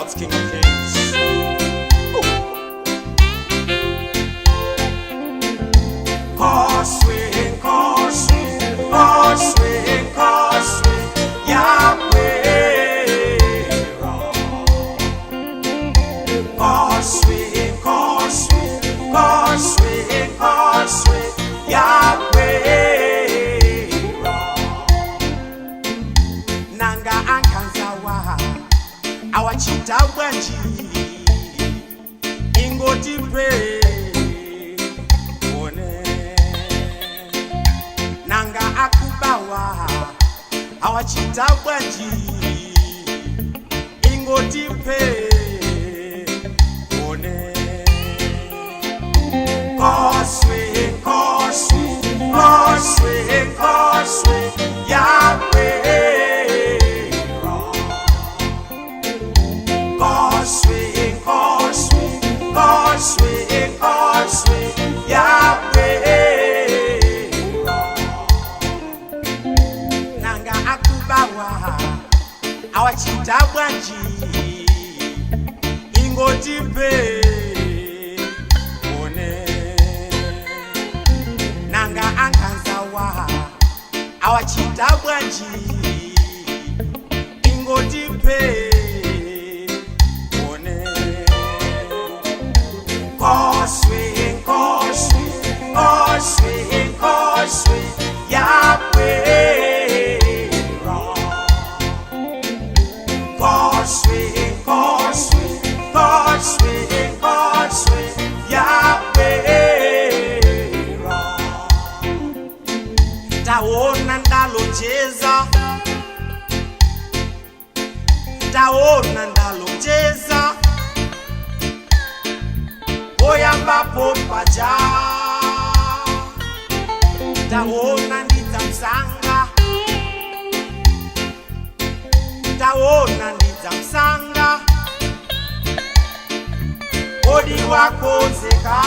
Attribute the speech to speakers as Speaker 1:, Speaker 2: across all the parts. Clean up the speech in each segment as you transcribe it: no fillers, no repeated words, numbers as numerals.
Speaker 1: Lords, King of Kings. Koswe, Koswe, Koswe, Koswe, Yahweh. Koswe, Koswe, Koswe, Koswe, Yahweh. Nanga ankhanzawa awachita bwanji ingoti pwe one nanga akubawa awachita bwanji ingoti pwe one Koswe, Koswe, Koswe, Koswe, Yahweh. Koswe, Koswe, Koswe, Koswe, Yahweh. Nanga akubawa awachita bwanji ingoti pe one nanga ankhanzawa awachita bwanji ingoti pe one Koswe, Koswe, Koswe, Koswe, Yahweh. Koswe, Koswe, Koswe, Koswe, Yahweh. Taona ndalocheza, taona ndalocheza, oyambapo paja, taona ndidzamsanga, taona ndidzamsanga, odi wakonzeka,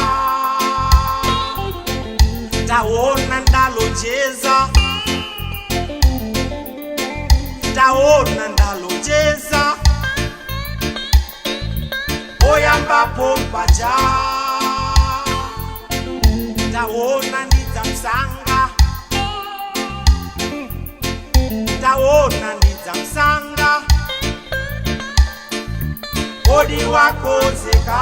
Speaker 1: taona ndalocheza, taona ndalocheza, oyambapo paja, taona ndidzamsanga, taona ndidzamsanga, odi wakonzeka.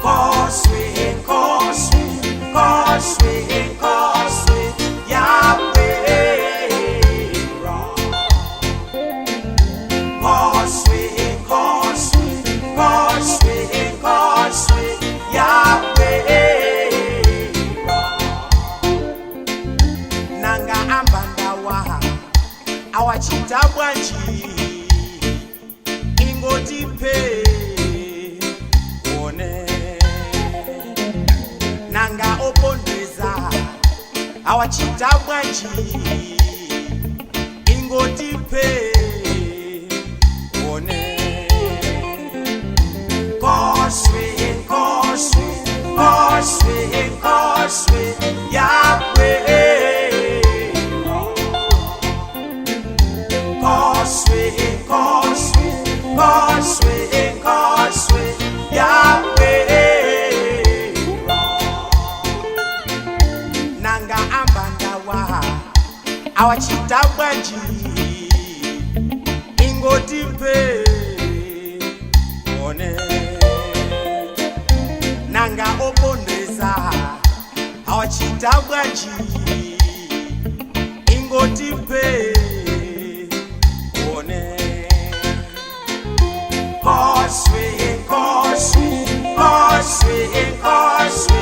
Speaker 1: Koswe, Koswe, Koswe, Koswe, Yahweh. Koswe, Koswe, Koswe, Koswe, Yahweh. Nanga ambandawa awachita bwanji ingoti pe one nanga opondeza awachita bwanji ingoti pe one Koswe, Koswe, Koswe, Koswe, Yahweh. Koswe, Koswe, Koswe, Koswe, Yahweh. Nanga ambandawa awachita bwanji ingoti pe one nanga opondeza awachita bwanji ingoti pe one Koswe, Koswe, Koswe, Koswe,